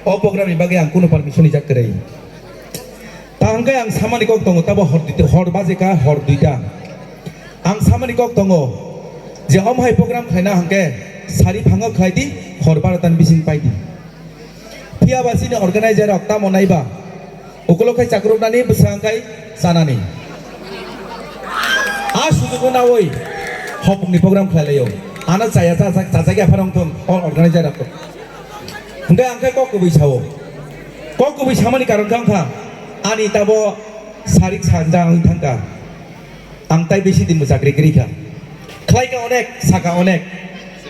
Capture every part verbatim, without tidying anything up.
O program ni bagwi ang kunu permission rijak kwrwi. Ta hwnkhe ang samani kok tongo, tabo hor duita, hor baje kha, hor duita. Ang samani kok tongo je omo hai program khlaina hwnkhe sari phango khlai di, hor barota ni bising pai di. Phiya ba chini organizer rok tamo nai ba? Ukolok khai chakrupnani, bwswk khai chanani. A sujukno nawi hopungni program khlai laio. Ano chaya chajak, chajak ya pharong thung, o organizer rok. Hwnkhe ang khe kok kubui sao. Kok kubui samani karon kha wngkha, ani tabo sarik sanja wng thangkha. Ang tai bisi din mwchak ri kwrwi kha. Khlai kha onek, saka onek.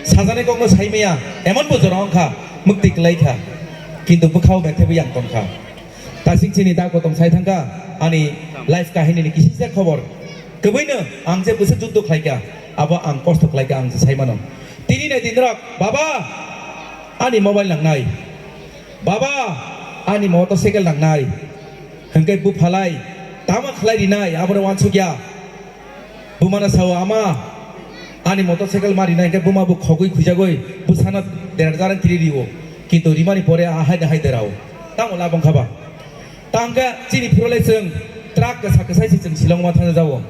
Sajani kokno sai maya, emon bo jora wng kha, mukti kwlai kha. Kintu bwkhao bethe bo yang tong kha. Tasing chini da kotom sai thang kha, ani life kahini ni kisisa khobor. Kwbwino ang je bwswk juddo khlai kha, abo ang kosto khlai kha, ang je sai mano. Tini nai din rok, baba, ani mobile nangnai. Baba, ani motorcycle nangnai. Hwnkhe buphalai, tama khlai rinai, abono wansukya. Bumano sao, "Ama, ani motorcycle ma rinai," hwnkhe buma bo khogwi khujagwi bwsano dera jarang kiri rio. Kintu rimani pore a hai hai derao. Tamo labong khaba. Tangkhe chini phurulai chwng truck kwsa kwsai se chwng Shillong ma thangna jao.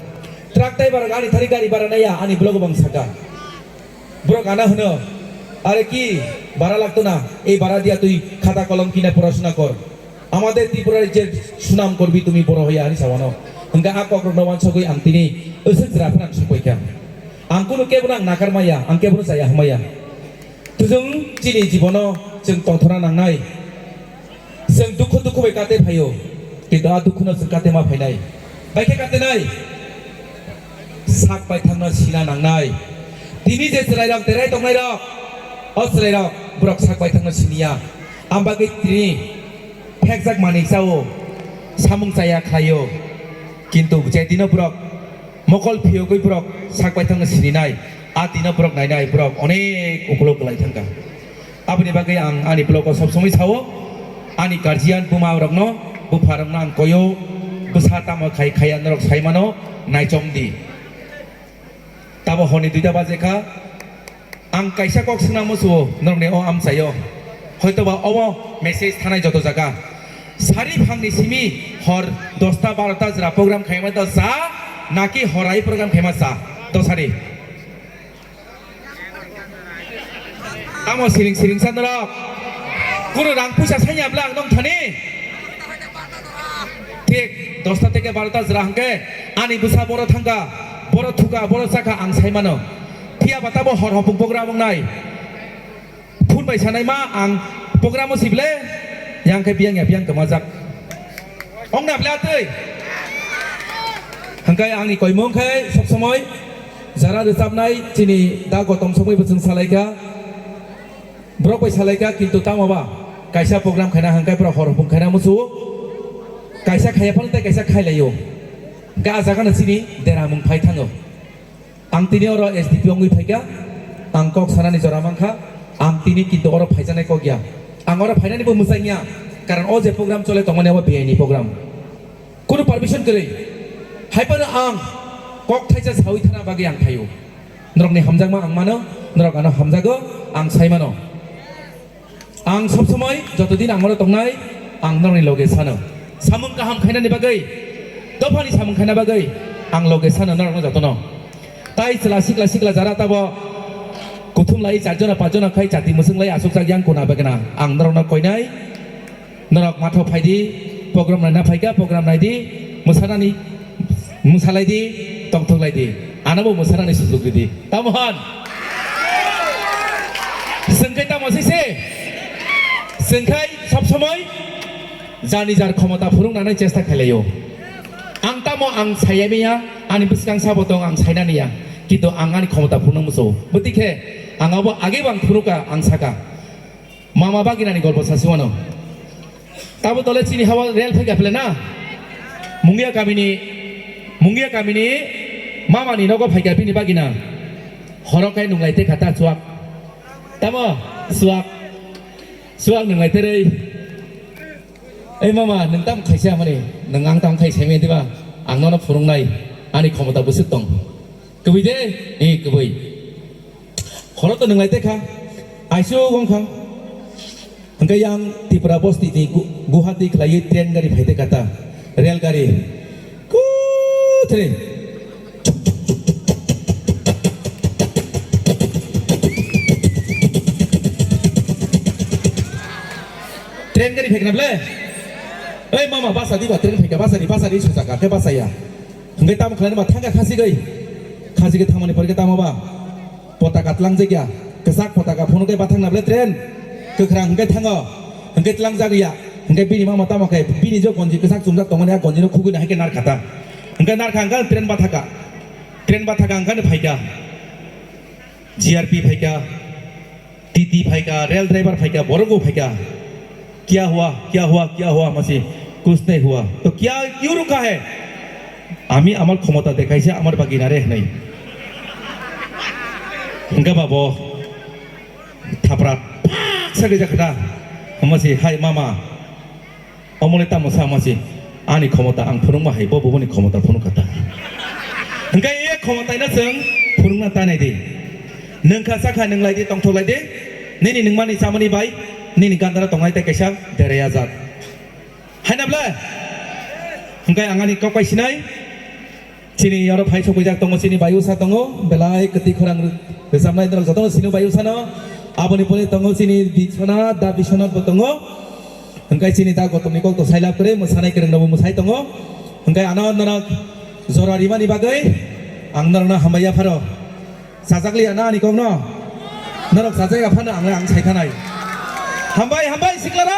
Truck driver ani thari gari bara naiya, ani blogo bang saka. Borok ano hwno, "Are ki bara lagto na, ei bara dia tui khata kolom kine porashona kor. Amader Tripura rajyer sunam korbi tumi boro hoya," hinwi sawano. Hwnkhe a kokrokno wansugwi ang tini aswk jora phano ang sokbai kha. Ang kunu kebono ang nakar maya, ang kebono chaya hwnmaya. Tujung chini jibono chwng tongthokna nangnai. Chwng dukhu dukhu bai kate phaio, kintu a dukhuno chwng kate ma phainai. Bai khe kate nai? Sak baithangno sina nangnai. Tini je chwrairok derai tongnairok, o chwrairok borok sak baithangno siniya. Ang bagwi tini phekjak manwi chao, samung chaya khlaio. Kintu je dino borok mokol phiyogwi borok sak baithangno sininai, a dino borok nainai borok onek ukulok kwlai thangkha. Aboni bagwi ang ani vlog o sob somoi sao, ani guardian buma rokno, bupha rokno ang koyo, bwsa tamo khai khaya norok sai mano, naichom di. Tabo horni duita baje kha, ang kaisa kok swngna musuo norokni o amchaio, hoitoba obo message thanai joto jaga. Sari phangni simi hor dosta barota jora program khaima to cha, naki horai program khaima cha, to sari. Tamo siring siring sa norok. Kunu rang puisa sanya bla ang nong thani. Thik dosta theke barota jora hwnkhe ani bwsa boro thangkha, boro thukha, boro chakha ang sai mano. Phiya ba tabo hor hopung program wngnai. Phun bai sanai ma ang program o sible yang khe biyang ya biyang kwmajak. Ong na bla twi. Hwnkhe ani koimung khe sob somoi jara rwchapnai chini da gotom somoi bo chwng salaikha. Borok bai salaikha kintu tamo ba kaisa program khaina hwnkhe borok hor hopung khaina musuo. Kaisa khaya phano tei kaisa khailaio. Hwnkhe a jaga no chini deramung phai thango. Ang tini oro S D P wngwi phaikha, ang kok sanani jora mankha, ang tini kintu oro phaijaknai kok ya. Ang oro phainani bo mwchang ya, karon o je program chole tongmani abo B I ni program. Kunu permission kwrwi. Hai phano ang kok thaisa sawi thana bagwi ang phaio. Norokni hamjakma ang mano, norok ano hamjago, ang sai mano. Ang sob somoi joto din ang oro tongnai, ang norokni loge sano. Samung kaham khainani bagwi, dophani samung khaina bagwi ang loge sano norokno jotono. Tai chwla sikla sikla jara tabo kuthum lai char jona panch jona khai chati mwswk lai aswk jak yang kuna begna. Ang norokno koinai, norok matho phai di, program naina phaikha, program nai di, mwsanani Mwsalai di, tongthok lai di. Ano bo mwsanani sujuk ridi. Tamo hwn? Chwng khe tamo sise? Chwng khai sob somoi jani jar khomota phurung nanai chesta khlai laio. Ang tamo ang saya miya, ani bwskang sabo tong ang sainani ya. Kintu ang ani khomota phurung muso. Bwtwi khe ang abo age bang phurung ka ang saka. Mama baginani golpo sasi wano. Tabo tole chini hawa rel phaikha phle na? Mungia kamini, Mungia kamini mamani nogo phaikha bini bagina. Horo kai nunglai te khata chuak. Tamo chuak. Chuak nunglai te rei. Ei mama, nung tam khaisa mani, nung ang tam khaisa mi diba? Ang nono phurungnai, ani khomota bwswk tong. Kwbwi de? Ee, kwbwi. Khoro to nwnglai te kha. Aisuk wng kha. Khe yang Tripura bosti ni Gu-, Guwahati khlaiwi train gari phaite kata, rail gari. Kuthri. Train gari phaikna ble? Oi mama, basa di ba, train phaika, basa di, basa di, sujaka, khe basa ya. Hingke tamo khlai ma thangka khasi gai. Khasi ke thangmani pore ke tamo ba? Potaka tlangjak ya. Kesak potaka phunuk ke bathang na ble train. Kwkhrang hingke thango. Hingke tlangjak ya. Hingke bini mama tamo khe bini jo gonji kesak chumjak tongmani a gonji no khugui na hingke narkha ta. Hingke narkha hingke train bathaka. Train bathaka hingke phaika. G R P phaika. T T phaika, rail driver phaika, borok bo phaika. Kya hua, kya hua, kya hua, masi, kuch nahi hua. To kya, kyun rukha hai? Ami amar khomota dekhaise, amar bagi nare hnai. Hingke babo, thapra, phak, sagwi jakhata. Masi, hai mama. Omoni tamo sa masi, ani khomota ang phunukma hai, bo bubuni khomota phunukha ta. Hingke e khomota ino chwng phunukna ta nai di. Nwngkha sakha nwng lai di, tongthok lai di. Nini nwngmani chamani bai, nini gandara tongnai tei kaisa derei ajak. Haina ble? Hingke ang ani kok bai sinai. Chini oro phai sokphaijak tongo, chini bayusa tongo, belai kwtwi khorang rw-, rwchapnai norok jotono sino bayusano. Aboni pore tongo chini Biswanath, da Biswanath bo tongo. Hingke chini da Gotomni kokto sailab kwrwi, mwsanai kwrwng rokbo mwsai tongo. Hingke ano norok jora rimani bagwi ang norokno hambai yapharo. Chajakliya na ani kokno? Norok chajak yaphano ang, ang saithanai. Hambai, hambai, siklarok!